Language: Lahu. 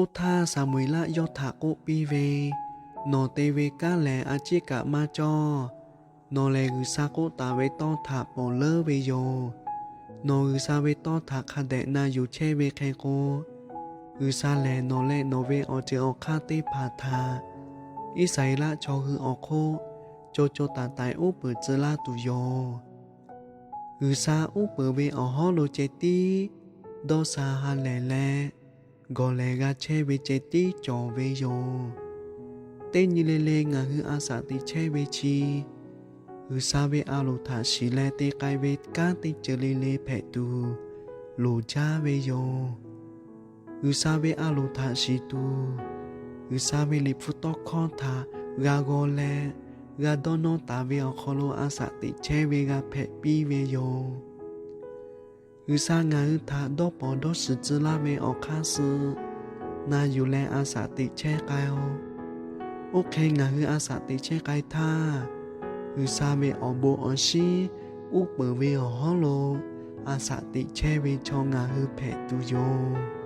Oˇ htaˇ, Saˍmo-eˍlaˆ yawˇ htaꞈ k'oˆ piˇ ve, Nawˬ te ve kanˉ lehˬ, a ciˉ kaꞈ maˇ cawˇ. Nawˬ lehˬ, G'uiˬsha k'oˆ taˍ ve tawˇ htaꞈ ponˬ leuˉ ve yoˬ. Nawˬ G'uiˬsha ve tawˇ htaꞈ hk'a dehꞈ na yuˬ chehˇ ve hk'e k'o, G'uiˬsha lehˬ nawˬ leh nawˬ ve awˬ ceuˬ awˬ hk'aˇ teˇ hpaˍ htaꞈ Iˉsaˍreˍlaˆ chaw hui awˬ hk'oˆ co co taiˍ taiˍ uˉ peunˍ tcuh laˇ tuˬ yoˬ. G'uiˬsha uˉ peunˍ ve awˬ hawˉ lo ceh tiˉ dawˇ sha ha lehˬ leh, gawˬ lehˬ g'a chehˇ ve ceh tiˉ cawˬ ve yoˬ. Teˇ nyi le le ngaˬ hui a shaꞈ teꞈ chehˇ ve chi, G'uiˬsha ve a loˍ htaꞈ shiˍ leh te k'ai ve kanˉ teˇ ceuˬ le le hpehꞈ tuˬ loˍ jaˇ ve yoˬ. G'uiˬsha ve a loˍ htaꞈ shiˍ tuˬ, G'uiˬsha ve Liꞈ hpu tawˇ hkawˇ htaꞈ g'a g'aw leh, g'a dawˇ nawˇ taˍ ve awˬ hk'aw lo a shaꞈ teꞈ chehˇ ve g'a hpehꞈ piˇ ve yoˬ. G'uiˬsha ngaˬ hui htaꞈ dawˇ pawnˍ dawˇ shiˍ tcuh laˇ ve awˬ hk'aˇ suh na yuˬ leh a shaꞈ teꞈ chehˇ k'ai-oˬ. Oˇ hk'e ngaˬ hui a shaꞈ teꞈ chehˇ k'ai htaˇ, G'uiˬsha ve awˬ bon awˬ shinˉ uˉ peunˍ ve awˬ hawˉ lo a shaꞈ teꞈ chehˇ ve chaw ngaˬ hui hpehꞈ tuˬ yoˬ.